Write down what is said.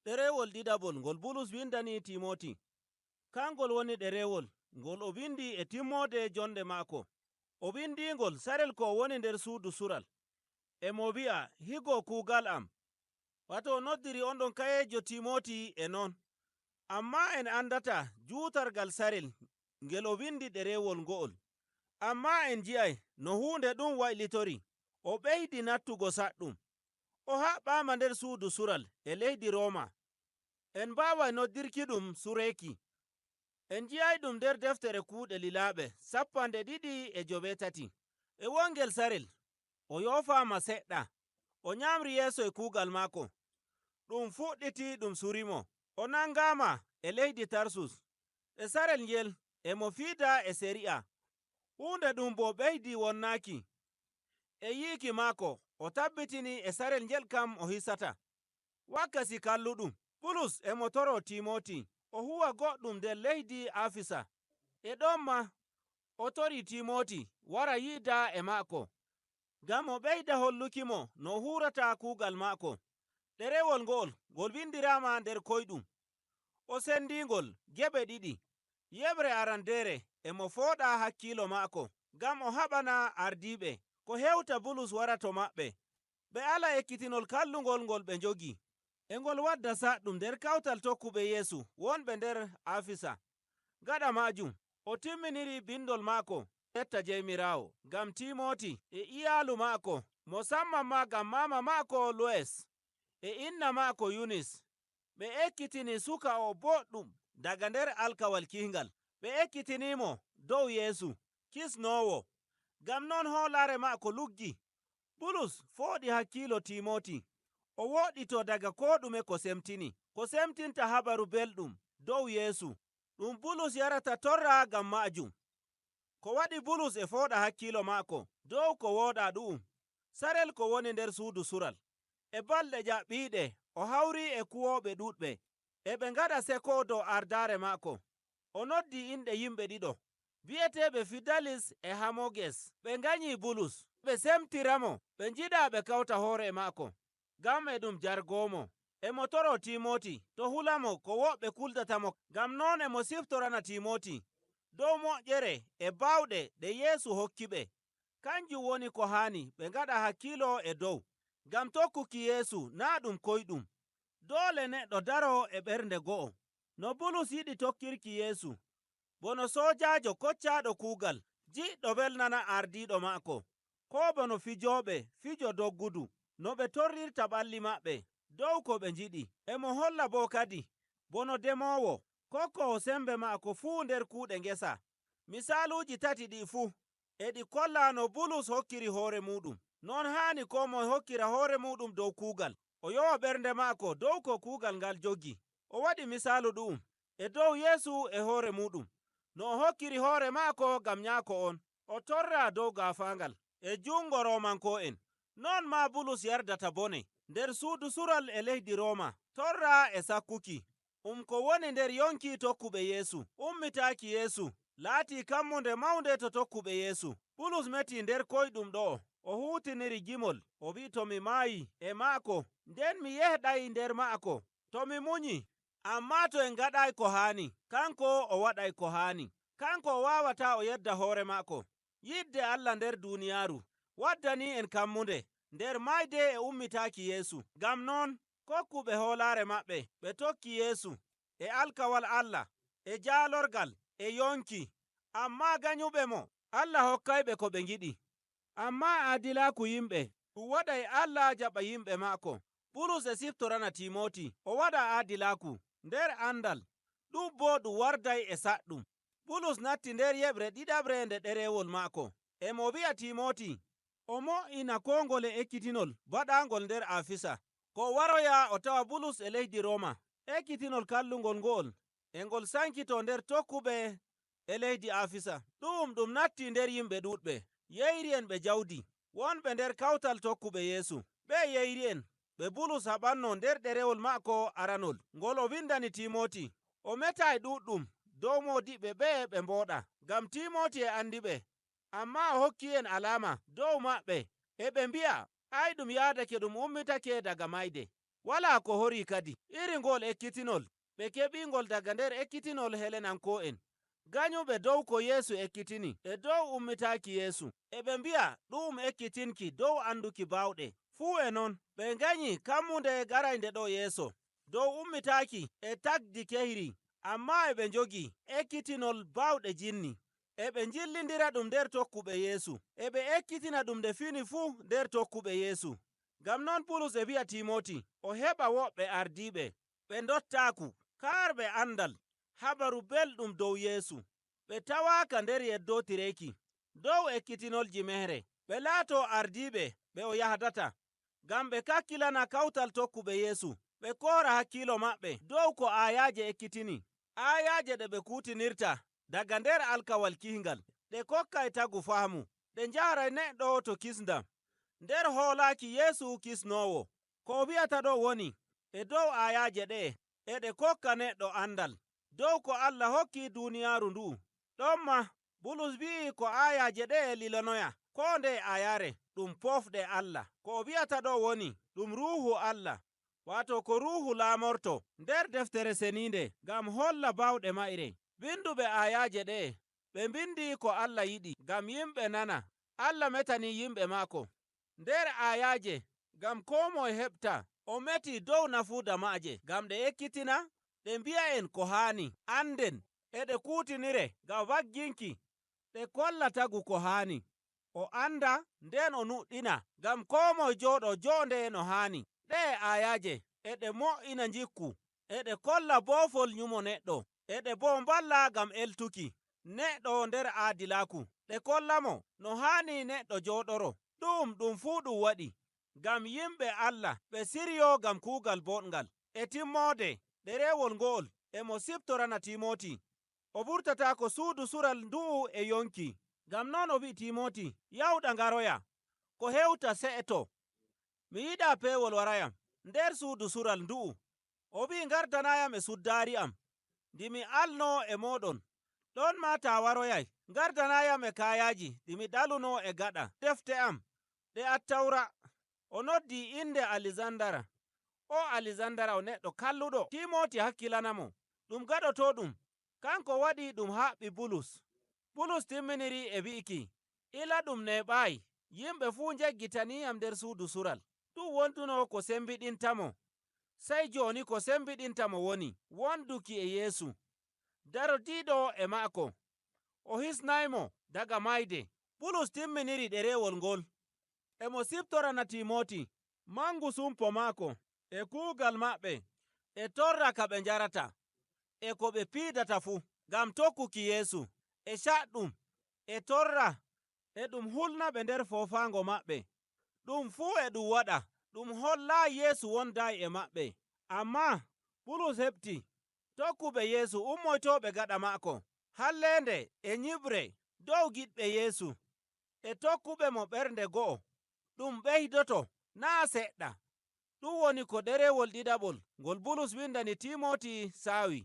Ɗerewol ɗiɗaɓol ngol Bulus windani Timoti. Kangol woni ɗerewol ngol o windi e timmode jonde maako. O windingol sarel ko o woni nder suudu sural. E mo wi'a higo kuugal am. Wato o noddiri on ɗon kayejo Timoti e non. Amma en andata juutargal sarel ngel o windi ɗerewol ngo'ol. Amma en ngi'ay no huunde ɗum waylitori. O ɓeydi nattugo saɗɗum. O haɓɓama nder suudu sural e leydi Roma. En mbaway noddirki ɗum sureeki. En ngi'ay ɗum nder deftere kuuɗe lilaaɓe 28. E wongel sarel o yoofama seɗɗa. O nyamri yeeso e kuugal maako. Ɗum fuɗɗiti ɗum surimo. O nangama e leydi Tarsus. E sarel ngel e mo fiida e seri'a. Hunde ɗum bo ɓeydi wonnaki. E yiiki maako o tabbitini e sarel ngel kam o hisata. Wakkasi kalluɗum. Bulus e mo toro Timoti o huwa goɗɗum nder leydi Afisa. E ɗon ma o tori Timoti wara yiida e maako. Ngam o ɓeyda hollukimo no hurata kuugal maako. Ɗerewol ngo'ol ngol windirama nder koyɗum. O sendingol geɓe ɗiɗi. Yeɓre arandere e mo fooɗa hakkilo maako ngam o haɓana ardiɓe ko hewta Bulus wara to maɓɓe. Ɓe ala ekkitinol kallungol ngol ɓe jogi. E ngol wadda saɗɗum nder kawtal tokkuɓe Yeesu wonɓe nder Afisa. Gaɗa majum o timminiri bindol maako etta Jeymiraawo ngam Timoti e iyalu maako, musamman ma ngam mama maako Lo'es e inna maako Yunis. Ɓe ekkitini suka o boɗɗum daga nder alkawal kihngal. Ɓe ekkitinimo dow Yeesu kisnowo. Ngam non hoolare maako luggi. Bulus fooɗi hakkilo Timoti. O woɗɗito daga ko ɗume ko semtini. Ko semtinta habaru belɗum dow Yeesu. Ɗum Bulus yarata torra ngam ma'ajum. Ko waɗi Bulus e fooɗa hakkilo maako dow ko wooɗa ɗu'um. Sarel ko woni nder suudu sural. E balɗe ƴaɓɓiiɗe o hawri e kuwoɓe ɗuɗɓe. E ɓe ngaɗa seko dow ardare maako. O noddi inɗe yimɓe ɗiɗo. Bi'eteɓe Fidalis e Hamoges. Ɓe ganyi Bulus. Ɓe semtiramo. Ɓe njiɗa ɓe kawta hoore e maako. Ngam e ɗum jargomo. E mo toro Timoti to hulamo ko woɓɓe kuldatamo ngam non e mo siftorana Timoti dow moƴƴere e bawɗe ɗe Yeesu hokkiɓe. Kanjum woni ko haani ɓe ngaɗa hakkilo e dow. Ngam tokkuki Yeesu naa ɗum koyɗum. Doole neɗɗo daro e ɓernde go'o. No Bulus yiɗi tokkirki Yeesu. Bono sojajo koccaɗo kuugal jiɗɗo welnana ardiɗo maako. Ko bono fijoɓe fijo doggudu no ɓe torrirta ɓalli maɓɓe dow ko ɓe njiɗi. E mo holla bo kadi bono demowo kokkowo sembe maako fuu nder kuuɗe ngesa. Misaluji tati ɗi fuu e ɗi kolla no Bulus hokkiri hoore muɗum. Non haani ko moye hokkira hoore muɗum dow kuugal. O yowa ɓernde maako dow ko kuugal ngal jogi. O waɗi misalu ɗu'um e dow Yeesu e hoore muɗum. No o hokkiri hoore maako ngam nyaako on. O torra dow gaafangal e jungo Romanko'en. Non ma Bulus yardata bone nder suudu sural e leydi Roma. Torra e sakkuki. Ko woni nder yonki tokkuɓe Yeesu. Ummitaki Yeesu. Laati kammunde mawnde to tokkuɓe Yeesu. Bulus meti nder koyɗum ɗo. O huutiniri gimol. O wi to mi maayi e maako. Nden mi yehɗay nder maako. To mi munyi. Amma to en ngaɗay ko haani. Kanko o waɗay ko haani. Kanko o wawata o yedda hoore maako. Yidde Allah nder duniyaaru waddani en kammunde nder mayde e ummitaki Yeesu. Ngam non kokkuɓe hoolare maɓɓe ɓe tokki Yeesu e alkawal Allah e jaalorgal e yonki. Amma ganyuɓe mo Allah hokkayɓe ko ɓe ngiɗi. Amma aadilaku yimɓe ɗum waɗay Allah jaɓa yimɓe maako. Bulus e siftorana Timoti o waɗa aadilaku nder andal. Ɗum bo ɗum warday e saɗɗum. Bulus natti nder yeɓre ɗiɗaɓre nde ɗerewol maako. E mo wi'a Timoti o mo'ina kongol e ekkitinol baɗangol nder Afisa. Ko waroya o tawa Bulus e leydi Roma. Ekkitinol kallungol ngo'ol e ngol sankito nder tokkuɓe e leydi Afisa. Ɗum ɗum natti nder yimɓe ɗuɗɓe. Yeyri'en ɓe jawdi. Wonɓe nder kawtal tokkuɓe Yeesu. Ɓe yeyri'en ɓe Bulus haɓanno nder ɗerewol maako aranol. Ngol o windani Timoti. O metay ɗuɗɗum dow modiɓɓe ɓe ɓe mboɗa. Ngam Timoti e andi ɓe. Amma o hokki en alama dow maɓɓe. E ɓe mbi'a ai ɗum yaadake ɗum ummitake daga mayde. Wala ko hori kadi iri ngol ekkitinol ɓe keɓingol daga nder ekkitinol Helenanko'en ganyuɓe dow ko Yeesu ekkitini e dow ummitaaki Yeesu. E ɓe mbi'a ɗu'um ekkitinki dow anduki bawɗe. Fuu e non ɓe nganyi kammunde garaynde ɗo'o yeeso dow ummitaaki e tagdi keyri, ammaa e ɓe njogii ekkitinol bawɗe jinni. E ɓe njillindira-ɗum nder tokkuɓe Yeesu, e ɓe ekkitina ɗum nde fini fuu nder tokkuɓe Yeesu. Ngam non Bulus e wi'a Timooti o heɓa woɓɓe ardiiɓe ɓe ndottaaku, karɓe andal Habaru Belɗum dow Yeesu, ɓe tawaaka nder yeddootireeki dow ekkitinolji mehre. Ɓe laatoo ardiiɓe ɓe o yahdata, ngam ɓe kakkilana kawtal tokkuɓe Yeesu, ɓe koora hakkiilo maɓɓe dow ko aayaaje ekkitini. Aayaaje ɗe ɓe kuutinirta daga nder Alkawal Kihingal ɗe kokkay tagu faamu, ɗe njahray neɗɗo to kisndam nder hoolaaki Yeesu Kisnoowo. Ko o wi'ata ɗo woni e dow aayaaje ɗe'e e ɗe kokka neɗɗo andal dow ko Allah hokki duuniyaaru ndu'u. Ɗonmaa Bulus wi'i ko aayaaje ɗe'e lilonoya koo nde aayaare ɗum pofɗe Allah. Ko o wi'ata ɗo woni ɗum Ruuhu Allah, waato ko Ruuhu laamorto nder Deftere Seniinde ngam holla bawɗe mayre. Winduɓe aayaaje ɗe'e ɓe mbindi ko Allah yiɗi ngam yimɓe nana. Allah metani yimɓe maako nder aayaaje ngam koo moye heɓta o meti dow nafuuda maaje ngam ɗe ekkitina ɗe mbi'a'en ko haani anden e ɗe kuutinire ngam wagginki ɗe kolla tagu ko haani o anda nden o nuɗɗina ngam koo moye jooɗo joonde no haani. Ɗe'e aayaaje e ɗe mo'ina njikku e ɗe kolla boofol nyumo neɗɗo e ɗe boo mballa ngam eltuki neɗɗo nder aadilaaku ɗe kollamo no haani neɗɗo jooɗoro. Ɗu'um ɗum fuu ɗum waɗi ngam yimɓe Allah ɓe siryo ngam kuugal boɗngal. E timmoode ɗerewol ngo'ol e mo siftorana Timooti o wurtataako suudu sural ndu'u e yonki. Ngam non o wi'i Timooti yawɗa ngaroya ko hewta se'eto. Mi yiɗaa peewol warayam nder suudu sural ndu'u. O wi'i ngardanayam e suddaari am ndi mi alno e mooɗon. Ɗon ma taa waroyay ngardanayam e kayaaji ɗi mi ɗaluno e gaɗa defte am ɗe Attawra. O noddi inde Alizandara. O Alizandara o neɗɗo kalluɗo. Timooti hakkilanamo. Ɗum gaɗoto ɗum kanko waɗi ɗum haɓɓi Bulus. Bulus timminiri e wi'iki ila ɗum neeɓaayi yimɓe fuu njeggitaniyam nder suudu sural. Ɗum wonduno ko sembiɗintamo. Sey jooni ko sembiɗintamo woni wonduki e Yeesu. Darodiiɗo e maako. O hisnaymo daga mayde. Bulus timminiri ɗerewol ngol. E mo siftorana Timooti mangu sumpo maako e kuugal maɓɓe e torra ka ɓe njarata e ko ɓe piidata fuu ngam tokkuki Yeesu e caɗɗum e torra e ɗum hulnaɓe nder foofaango maɓɓe. Ɗum fuu e ɗum waɗa ɗum hollaayi Yeesu wondaayi e maɓɓe. Ammaa Bulus heɓti tokkuɓe Yeesu ummoytooɓe gaɗa maako halleende e nyiɓre dow giɗɓe Yeesu e tokkuɓe mo ɓernde go'o ɗum ɓeydoto naa' seɗɗa. Ɗum woni ko ɗerewol ɗiɗaɓol ngol Bulus windani Timooti saawi.